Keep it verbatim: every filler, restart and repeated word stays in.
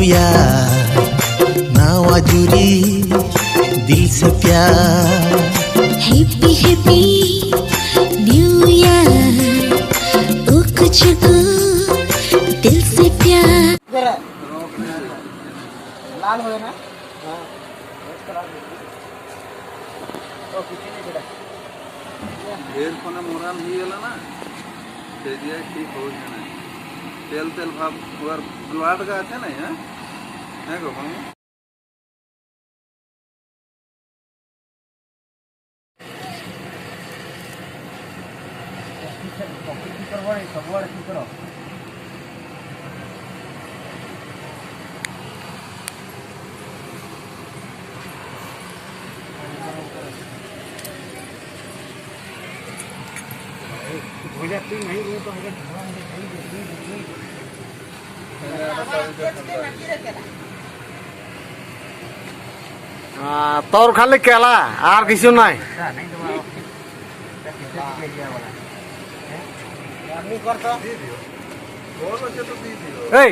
प्यार, नवा जुरी, दिल से प्यार। Happy Happy New Year, ओ कुछ को दिल से प्यार। लाल हो ना? ढेर कोने मोराम ही गेला ना, से दिया ठीक हो जाना। तेल तेल भाव, अगर ब्लड का আছে না, হ্যাঁ? হ্যাঁ গো, মামু? কি করবো রে, সবুয়ারে কি করো? ᱛᱚᱨ ᱠᱷᱟᱹᱞᱤ ᱠᱮᱞᱟ, ᱟᱨ ᱠᱤᱪᱷᱩ ᱱᱟᱭ᱾ এই।